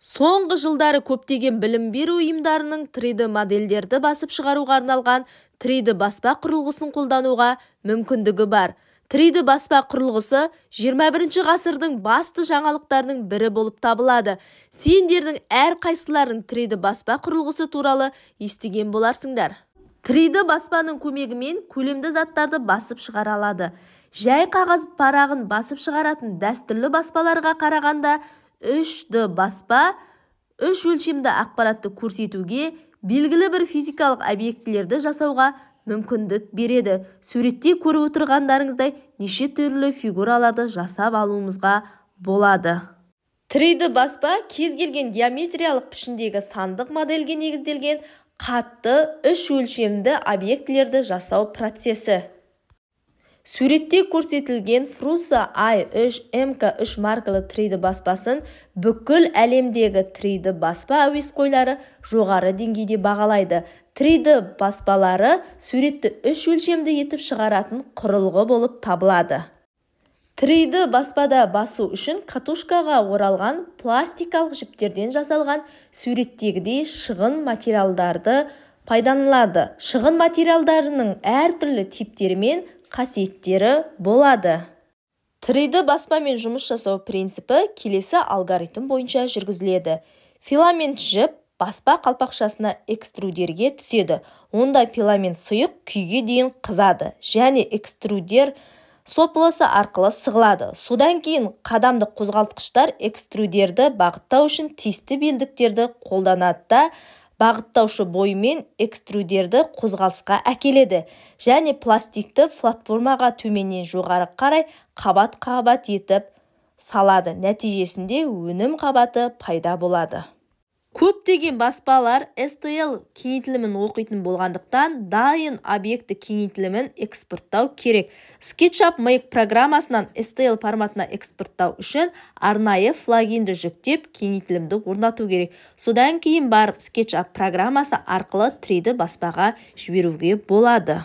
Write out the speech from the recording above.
Соңғы жылдары көптеген білім беру ұйымдарының 3D модельдерді басып шығаруға арналған 3D баспа құрылғысын қолдануға мүмкіндігі бар. 3D баспа құрылғысы 21 ғасырдың басты жаңалықтарының бірі болып табылады. Сендердің әрқайсыларың 3D баспа құрылғысы туралы естіген боларсыңдар. 3D баспаның көмегімен көлемді заттарды басып шығара алады. Жай қағаз парағын басып шығаратын дәстүрлі баспаларға қарағанда 3D баспа үш өлшемді ақпаратты көрсетуге, белгілі бір физикалық объектілерді жасауға мүмкіндік береді. Суретте көріп отырғандарыңыздай, неше түрлі фигураларды жасап алуымызға болады. 3D баспа кез келген геометриялық пішіндегі сандық модельге негізделген қатты үш өлшемді объектілерді жасау процесі. Суретте көрсетілген Prusa i3 MK3 маркалы 3D баспасын бүкіл әлемдегі 3D баспа әуесқойлары жоғары деңгейде бағалайды. 3D баспалары суретті үш өлшемді етіп шығаратын құрылғы болып табылады. 3D баспада басу үшін катушкаға оралған пластикалық жіптерден жасалған суреттегідей шығын материалдарды пайдаланылады. Шығын материалдарының әртүрлі типтері мен қасиеттері болады. 3D баспамен жұмыс жасау принципі келесі алгоритм бойынша жүргізіледі. Филамент жіп баспа қалпақшасына экструдерге түседі. Онда филамент сұйық күйге дейін қызады және экструдер соплосы арқылы сығылады. Содан кейін қадамдық қозғалтқыштар экструдерді бағыттау үшін тиісті белдіктерді қолданады да, бағыттаушы бойымен экструдерді қозғалысқа әкеледі және пластикті платформаға төменнен жоғары қарай қабат-қабат етіп салады. Нәтижесінде өнім қабаты пайда болады. Көптеген баспалар STL кеңейтілімін оқитын болғандықтан, дайын объекті кеңейтілімін экспорттау керек. SketchUp Make программасынан STL форматына экспорттау үшін арнайы плагинді жүктеп, кеңейтілімді орнату керек. Содан кейін барып SketchUp программасы арқылы 3D баспаға жіберуге болады.